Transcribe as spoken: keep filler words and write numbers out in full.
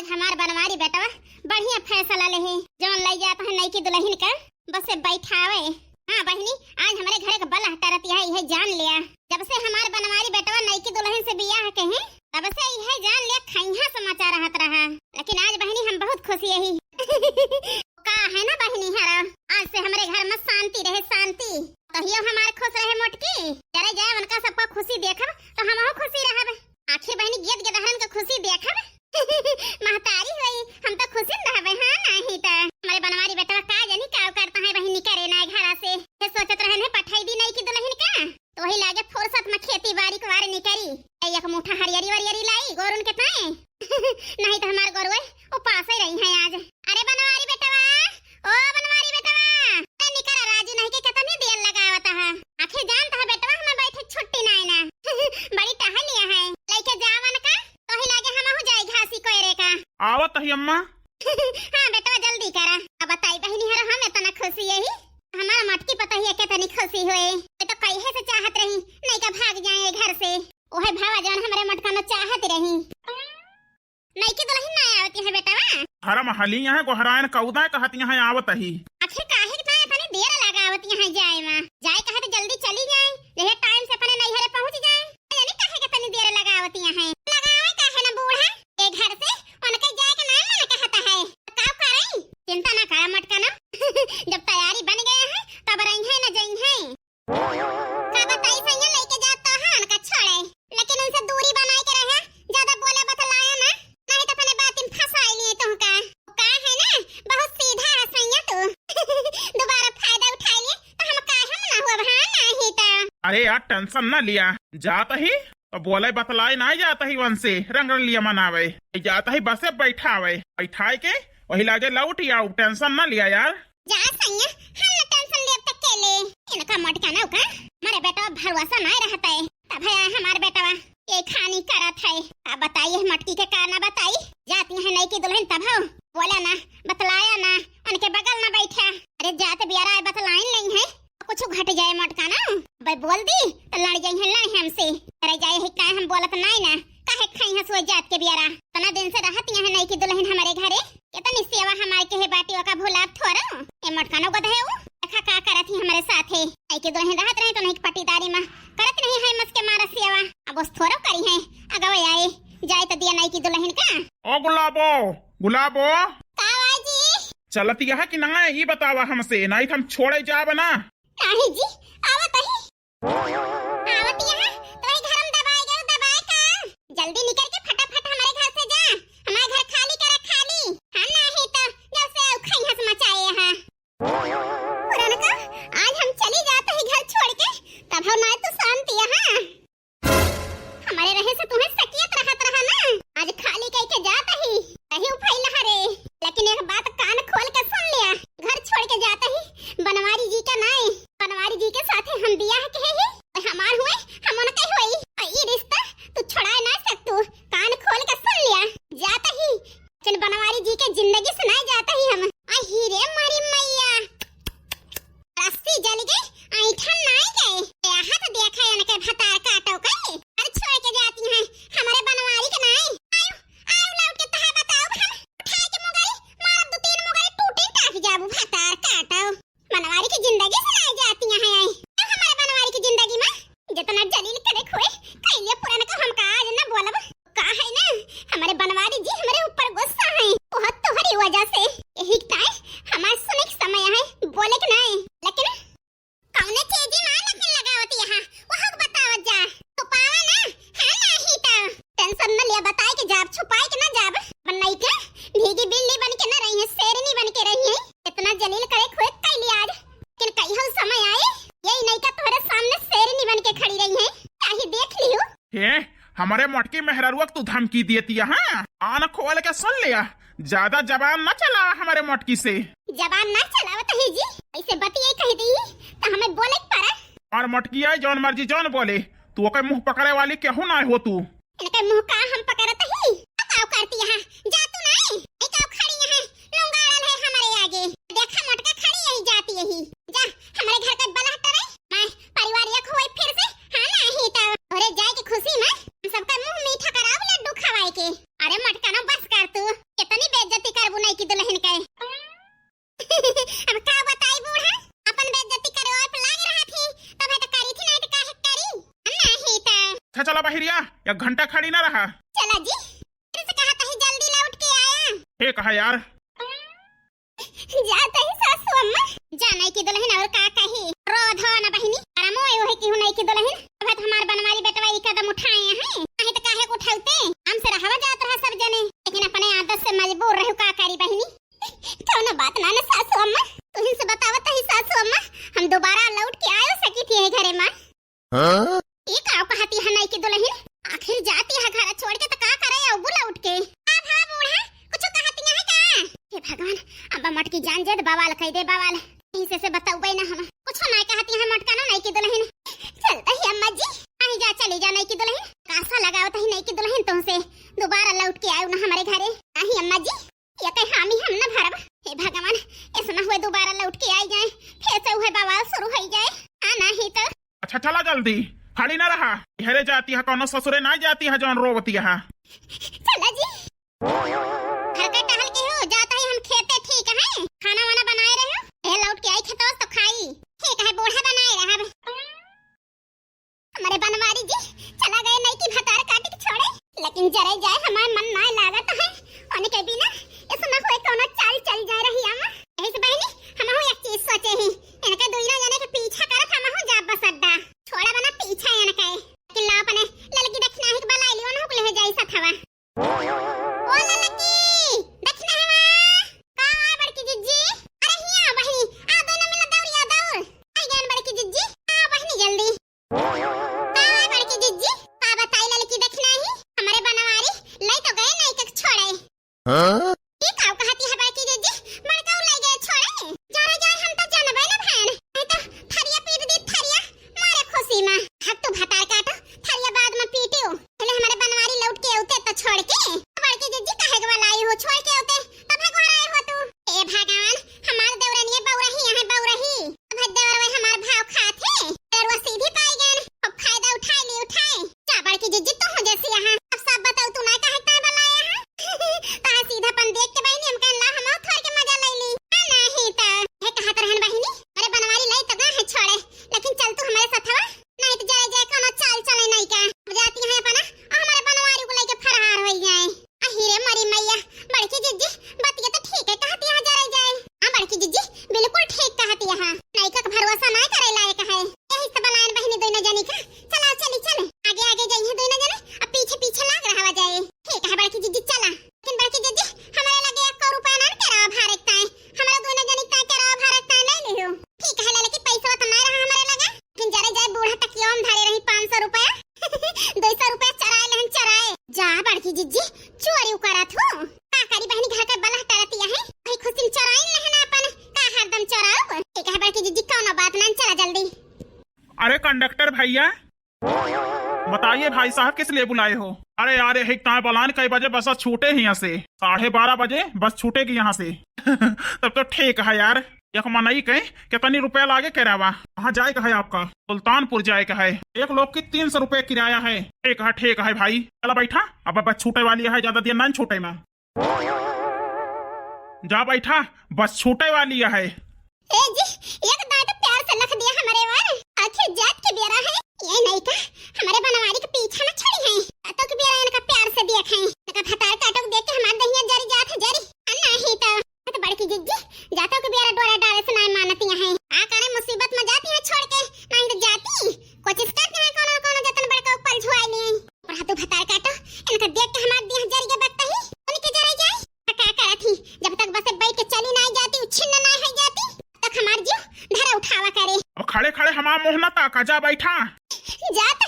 हमार बनवारी बेटवा बढ़िया फैसला लेहे, जौन लइ जात है नइकी दुलहिन का बसे बैठावे। हाँ बहिनी, आज हमरे घरे क बलहटा रतिया है, इहे जान लिया। जब से हमार बनवारी बेटवा नइकी दुलहिन से बियाह के हैं, तब से इहे जान लिया खइहा समाचार रहत रहा। लेकिन आज बहिनी हम बहुत खुशी यही। का है ना बहिनी हरा, आज से हमरे घर में शांति रहे, शांति। तहियो हमार खुश रहे मोटकी। चले जाए उनका सबका खुशी देखब तो हमहू खुशी रहब। आखिर बहिनी गेद गेदहरन के खुशी देखब। महतारी होई, हम तो खुशी न रहबे, हाँ नाही त। हमरे बनवारी बेटवा का जानी का करता है बहिनी करे ना घरा से। ये सोचत रहन है पठाई दी नइकी दुलहिन का। तो वही लागे फुर्सत में खेती बाड़ी के वारे निकरी, ए, एक मुठा हरियरी वरियरी लाई गोरुन के ताए। नहीं तो हमार गोरुए उपास ही रही है आज। अरे बनवारी बेटवा, ओ बनवारी बेटवा, ए निकरा राजू नहीं के कितनी देर लगावत है। आखिर जानत है बेटवा हमें बैठे छुट्टी नाई ना। बड़ी टहलिया है, लेके जावन का, तो ही लागे हमहू जाई घासी कोयरे का। आवत ही अम्मा। हाँ बेटवा, जल्दी करा। अब बताई बहिनी हर हम इतना खुशी यही। हमार मोटकी पतोहिया कितनी खुशी होए। ये तो कहिए से चाहत रही, नहीं का भाग जाए घर से। ओहे भावा जौन हमरे मोटका न चाहत रही। नइकी दुलहिन ना आवती है बेटवा। हरम हली यहाँ गोहरायन कौदा कहत यहाँ आवत ही। आखिर काहे के इतनी देर लगावत यहाँ जाए मा? जाए कहे तो जल्दी चली जाए, यह टाइम से अपने नैहरे पहुँच जाए। जाने काहे के इतनी देर लगावत यहाँ? लगावे काहे ना बूढ़ा? ए घर से उनके जाए के नाम मन कहता है। का करे? चिंता ना करा मोटका ना। जब तैयारी बन गया है, तब रही है न जई है। का बताई सैया, लेके जात तो है उनका छोड़े, लेकिन उनसे दूरी बनाए के रहे, ज्यादा बोले बतलाया ना, नहीं तो अपने बात में फंसाई लिए तुमका। का है ना, बहुत सीधा है सैया तू। दोबारा फायदा उठा लिए तो हम काहे मना हुआ, हाँ नहीं तो। अरे यार टेंशन ना लिया, जात ही तो बोले बतलाए ना, जात ही उनसे रंग लिया मनावे, जात ही बसे बैठावे, बैठाए के वही लागे लौट आओ, टेंशन ना लिया यार। जा सैया, हम न टेंशन लेब त के ले। इनका मोटका ना का, मारे बेटा भरोसा ना रहता है। तब है हमार बेटवा ये खानी करत है। अब बताइए मोटकी के का ना बताई, जाती है नइकी दुलहिन तब हो। बोला ना, बतलाया ना, उनके बगल ना बैठा। अरे जात बियारा है, बतलाइन नहीं है, कुछ घट जाए मोटका ना, भाई बोल दी तो लड़ जाई है, लड़ हमसे। अरे जाए है का, हम बोलत नहीं ना, काहे खाई है सोए जात के बियारा। इतना दिन से रहती है नइकी दुलहिन हमारे घरे, कितनी सेवा हमारे के है बाटी, ओका भुलाब थोरो। ए मोटका ना गधा है वो, देखा का करत ही हमारे साथ है। नइकी दुलहिन रहत रहे तो नहीं पटीदारी में करत नहीं है मस के मारा सेवा। अब उस थोरो करी है, अगवे आए, जाए तो दिया नइकी दुलहिन का। ओ गुलाबो, गुलाबो। का बाजी? चलत यहाँ कि ना, यही बतावा हमसे, नहीं तो हम छोड़े जाब ना। नाही जी, आवत ही। आवत यहाँ, तो वही घर में दबाए गए, दबाए का? जल्दी निकल के फटाफट हमारे घर से जा, हमारे घर खाली करा, खाली। हाँ, नाही तो जब से अउ खई हंस मचाए यहाँ। पुरनका, आज हम चली जात ही घर छोड़ के, तब हम ना तो शांति यहाँ। हमारे रहे से तुम्हें सकियत रहत रहा ना, आज खाली कह के जात ही, कहीं उफाई लहा रे। लेकिन एक बात कान खोल के सुन लिया, घर छोड़ के जात ही बनवारी जी का नाई, बनवारी जी के साथे हम बियाह के ही, और हमार हुए, हम उनके हुई, और ई रिश्ता तू छुड़ाए ना सकतू। कान खोल के सुन लिया, जात ही, लेकिन बनवारी जी के जिंदगी से ना जात ही हम। अही रे मारी मैया, रस्सी जल गई, ऐठन नाई गए। ए हाथ देखा इनके भतार काटो के। अरे छोड़ के जाती हैं, हमारे बनवारी के नाई। आयो, आयो लौट के तहा बताओ हम। उठाए के मुगरी, मारब दो तीन मुगरी टूटी टाक जाबू भतार काटो। बनवारी की जिंदगी से नाई जाती हैं। अब हमारे बनवारी की जिंदगी में जितना जलील करे खोए, कैले पुरनका हमका आज न बोलब। का है ना, हमारे बनवारी जी हमारे ऊपर गुस्सा है, बहुत तोहरी वजह से। यही ताई हमार सुने के समय है, बोले के नहीं। लेकिन कौने चीजी माँ लेकिन लगावत यहाँ, वहाँ के बतावत जा। तो पावा ना, हाँ नाही तो। टेंशन न लिया, बताए के जाब, छुपाए के ना जाब। बनई के भीगी बिल्ली बन के ना रही है, शेरनी बन के रही है। इतना जलील करे खोए कैली आज, लेकिन कई हो समय आए, यही नहीं का तोहरे सामने शेरनी बन के खड़ी रही है, चाहे देख लियो। हे, हमरे मोटकी मेहररुआ के तू धमकी देती है, हाँ? कान खोल के सुन लिया, ज्यादा जबान ना चलावा हमरे मोटकी से। जबान ना चलावत ही जी, ऐसे बतिये कह दी तो हमें बोले के पड़ा। और मोटकी आई जौन मर्जी जौन बोले, तू ओकर मुंह पकड़े वाली केहू ना हो तू। इनके मुंह का हम पकड़त ही, का करती है? जा तू नहीं, ए का खड़ी है, लुंगाड़ल है हमारे आगे। देखा मोटका खड़ी यही जाती यही, जा हमारे घर के बलहट रे। मैं परिवार एक होए फिर से, हाँ नाही तो। तोरे जाए के खुशी में हम सबका मुंह मीठा कराओ लड्डू खवाए के। अरे मटकानो बस कर तू, एक घंटा खड़ी ना रहा। चला जी, फिर से कहा कहीं जल्दी लौट के आया। हे कहा यार। जात ही सासू अम्मा, जाने की दुल्हन और का कही। रो धो ना बहिनी, अरे मोए वही की हूँ नहीं की दुल्हन। अब तो हमार बनवारी बेटवा ई कदम उठाए हैं, नहीं तो काहे को उठाउते। हमसे रहवा जात रहा सब जने, लेकिन अपने आदत से मजबूर रहू, का करी बहिनी। कौनो बात ना ना सासू अम्मा, तुहिन से बतावत ही सासू अम्मा, हम दोबारा लौट के आयो सकी थी ये घरे माँ। हाँ? ई का कहती है नई की दुल्हन? आखिर जाती है घर छोड़ के तो का करे अउबू लौट के? का भा बूढ़ा, कुछ कहती है का? हे भगवान, अब मटकी जान जे तो बवाल कह दे बवाल। इसे से बताउबे ना हम। कुछ ना कहती है मटका ना नई की दुल्हन। चलता ही अम्मा जी, आई जा चली जा नई की दुल्हन। कासा लगावत ही नई की दुल्हन तुमसे। दोबारा लौट के आयो ना हमारे घरे। नहीं अम्मा जी, ये कहे हामी हम न भरब। हे भगवान, ऐसा ना हुए दोबारा लौट के आई जाए, फिर से उहे बवाल शुरू हो जाए। आ नाही तो। अच्छा चला जल्दी, खड़ी ना रहा। घरे जाती है, कौनो ससुरे ना जाती है जौन रोवती है। चला जी। घर के टहल के हो, जाता है हम खेते, ठीक है? खाना वाना बनाए रहे हो? ए लौट के आई खेतों से तो खाई। ठीक है, बूढ़ा बनाए रहब। हमारे बनवारी जी चला गए नई की भतार काट के छोड़े, लेकिन जरे जाए हमार मन ना लागत है। उनके बिना ऐसा ना होए कौनो चाल चल जाए रही आमा। यही से बहनी, हम हो एक चीज सोचे ही, इनके दुइनो जने के पीछा करत हम हो जा बस अड्डा। छोड़ा बना पीछा इनके। लेकिन ला अपने ललकी दखिना ही बलाई लियो ना, ले जाई सथवा। ओ ललकी, दखिना हवा। का बड़की जिज्जी? अरे हिया बहिनी, आ दोनों मिला दौड़, या दौड़। आई गन बड़की जिज्जी, आ बहिनी जल्दी। का बड़की जिज्जी, का बताई ललकी दखिना ही? हमारे बनवारी लई तो गए नहीं के छोड़े। हाँ? ई का कहती है बड़की जिज्जी, बड़का लई गए छोड़े? जा रे जा, हम तो जानबे ना भैन, नहीं तो थरिया पीट दी थरिया, मारे खुशी में। हक तू भतार काटो, थरिया बाद में पीटियो। पहले हमारे बनवारी लौट के उते तो छोड़ के। बड़की जिज्जी काहे के वाला आई हो, छोड़ के उते, तब है घर आए हो तू। ए भगवान, हमार देवरनिया बौरही, यहाँ बौरही। अब है देवरवे हमार भाव खात है, देवरवा सीधी पाई गए, अब फायदा उठाए ली उठाए। जा बड़की जिज्जी, तू हो जैसी यहाँ, अब सब बताओ, तू ना काहे ताय बलाया है? ताय सीधापन देख के बहिनी, हम कहन ला, हम थोड़ के मजा ले ली। हाँ, नहीं तो। हे कहत रहन बहिनी, अरे बनवारी लई तो गा है छोड़े, लेकिन चल तू हमारे साथ हवा, नहीं तो जाए जाए कोनो चाल चले नहीं का। अब जाती है अपना, और हमारे बनवारी को लेके फरार हो जाए। अही रे मरी मैया, बड़की जिज्जी, बतिया तो ठीक है कहती है, जरे जाए। हाँ बड़की जिज्जी, बिल्कुल ठीक कहती है। नैका के भरोसा ना करे लायक है। यही से बनायन बहिनी दोनों जनी का। चला चली चले, आगे आगे जाइए दोनों जने, अब पीछे पीछे लाग रहा जाए। ठीक है बड़की जिज्जी चला। लेकिन बड़की जिज्जी, हमारे लगे एक रुपया ना के रहा भारत ताए, हमारे दोनों जनी ताए के रहा भारत ताए नहीं लियो। ठीक है ललकी, पैसा तो नहीं रहा हमारे लगे, लेकिन जरे जाए बूढ़ा तकियो हम धरे रही पाँच सौ रुपया। दो सौ रुपया चराए लेहन चराए। जा बड़की जिज्जी, चोरी उकरत हो। का करी बहनी, घर के बलह टरतिया है, वही खुशी में चोराइन लेहन अपन। का हरदम चोराओ? ठीक है बड़की जिज्जी, कौनो बात ना, चला जल्दी। अरे कंडक्टर भैया, बताइए भाई साहब, किस लिए बुलाए हो? अरे यार, यही ताए बलान कई बजे बस छूटे ही यहाँ से। साढ़े बारह बजे बस छूटेगी यहाँ से। तब तो ठीक है यार। एक मनई के कितनी रुपया लागे किराया? कहाँ जाए का है आपका? सुल्तानपुर जाए का है। एक लोग की तीन सौ रुपया किराया है। ठीक है, ठीक है भाई, चला बैठा। अब बस छूटे वाली है, ज्यादा देर ना छूटे में। जा बैठा, बस छूटे वाली है। ए जी, एक दांत प्यार से लख दिया हमारे वर। आखिर जात के बेरा है, ये नहीं का हमारे बनवारी के पीछा न छोड़ी है। तो के बेरा इनका प्यार से देख है, इनका भतार काटो देख के हमार दहिया जरी जात है जरी। आ नहीं तो तो बड़की जिज्जी, जातो के बेरा डोरा डाले से नाय मानती हैं। आ करे मुसीबत में जाती हैं छोड़ के, नहीं तो जाती। कोशिश करती हैं कोनो कोनो जतन बड़का ऊपर झुआई ली। और हाथों भतार काटो, इनका देख के हमार देह जर के बकता ही, उनके जरे जाए। तो का करत ही, जब तक बस बैठ के चली नाय जाती, उछिन्न नाय हो जाती, तब तक हमार जीव धरा उठावा करे। अब खड़े खड़े हमार मुंह न ताका, जा बैठा। जात